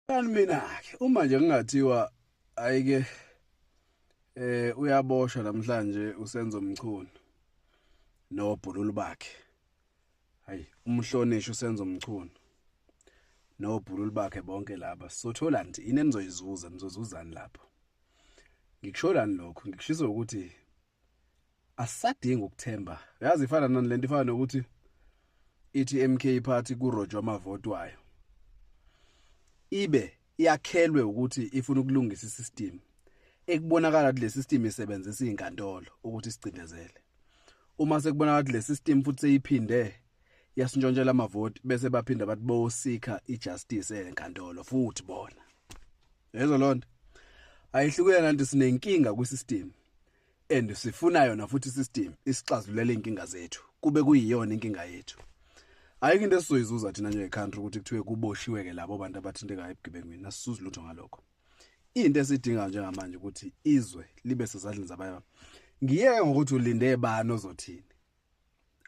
Kanti mina-ke uma nje kungathiwa ayike uyaboshwa namhlanje uSenzo Mchunu nobhululu bakhe. Hayi, umhlonishwa uSenzo Mchunu nobhululu bakhe bonke laba, sothola nje yini enizoyizuza, nizozuzani lapho? Ngikusholani lokho? Ngikushiso ukuthi asisadingi ukuthemba. Yazi ifana nani lento, ifana nokuthi ithi MK Party kurojwa amavoti wayo. Ibe iyakhelwe ukuthi ifuna ukulungisa isystem. Ekubonakala ukuthi le system isebenzisa izinkantolo ukuthi sicindezele. Uma sekubonakala ukuthi le system futhi seyiphinde yasintshontshela amavoti, bese baphinda bathi bosikha ijustice enkantolo futhi bona. Yezwa lonto. Ayihlukene nanti, sinenkinga kwisystem and sifuna yona futhi isystem isixazulule inkinga zethu, kube kuyiyona inkinga yethu. Ayikho into esizoyizuza thina njenge-country ukuthi kuthiwe kuboshiwe ke labo bantu abathintekayo ebugebengwini. Asisuzi lutho ngalokho. Into esidingayo njengamanje ukuthi izwe libe sezandleni zabanye. Ngiyeke ngokuthi ulinde bani ozothini.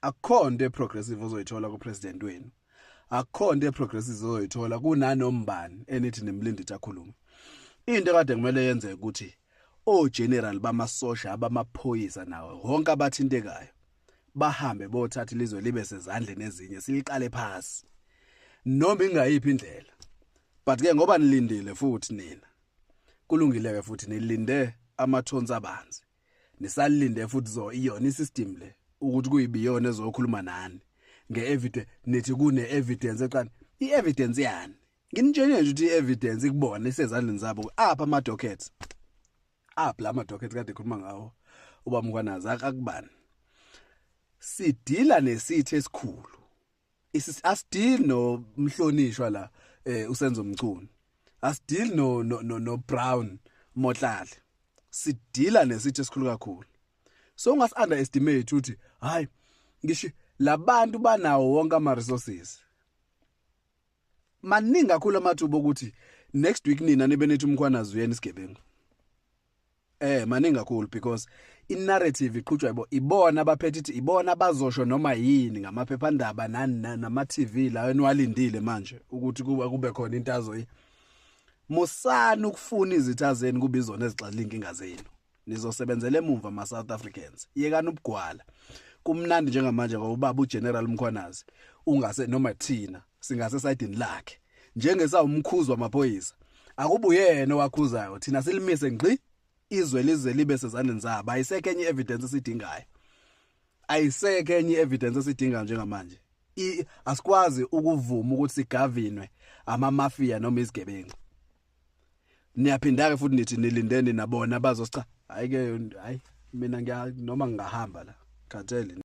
Akukho nto eprogressive ozoyithola kupresident wenu, akukho nto eprogressive ozoyithola kunanombani enithi nimlinde ukuthi akhulume. Into ekade kumele yenzeke ukuthi ogeneral bamasosha, abamaphoyisa, nawo wonke abathintekayo bahambe bothatha ilizwe libe sezandleni ezinye, siliqale phasi noma ingayiphi indlela. But ke ngoba nilindile futhi nina, kulungile ke futhi nilinde amathonsi abanzi, nisalinde futhi zo iyona isystem le ukuthi kuyibiyona ezokhuluma nani ngeevidence. Nithi kune evidence eqani, i-evidence yani? Nginitshele nje ukuthi i-evidence ikubona isezandleni zabo. Apha ama dockets, apha la ma dockets kade khuluma ngawo uba Mkhwanazi, akubani sidila nesithe esikhulu. Asidili no mhlonishwa la uSenzo Mchunu, asidili no Brown Motlale, sidila nesithe esikhulu kakhulu. So ungasi underestimate ukuthi hayi, ngisho labantu banawo wonke ama resources maningi kakhulu amathuba ukuthi next week nina nibe nithi uMkhwanazi uyena isigebengu. Maningi kakhulu, because i-narrative iqhutshwa yibo, ibona abaphethe ithi, ibona abazosho noma yini ngamaphephandaba nani nama TV la eniwalindile manje ukuthi kube khona into azoyi. Musani ukufuna izitha zenu kube izona ezixazulula inkinga zenu. Nizosebenzela emuva ma South Africans. Yekani ubugwala. Kumnandi njengamanje ngoba ubaba uGeneral Mkhwanazi ungase noma thina singase sayidini lakhe njengesawumkhuzi wamaphoyisa, akubuyena owakhuzayo, thina silimise ngqi izwe lize libe sezandleni zabo. Ayisekho enye evidence esidingayo, ayisekho enye evidence esidingayo njengamanje. Asikwazi ukuvuma ukuthi sigavinwe ama-mafia noma izigebengu. Niyaphinda-ke futhi nithi nilindeni nabona bazosicha. Hayi-ke, hayi, mina ngiya noma ngingahamba la khathele.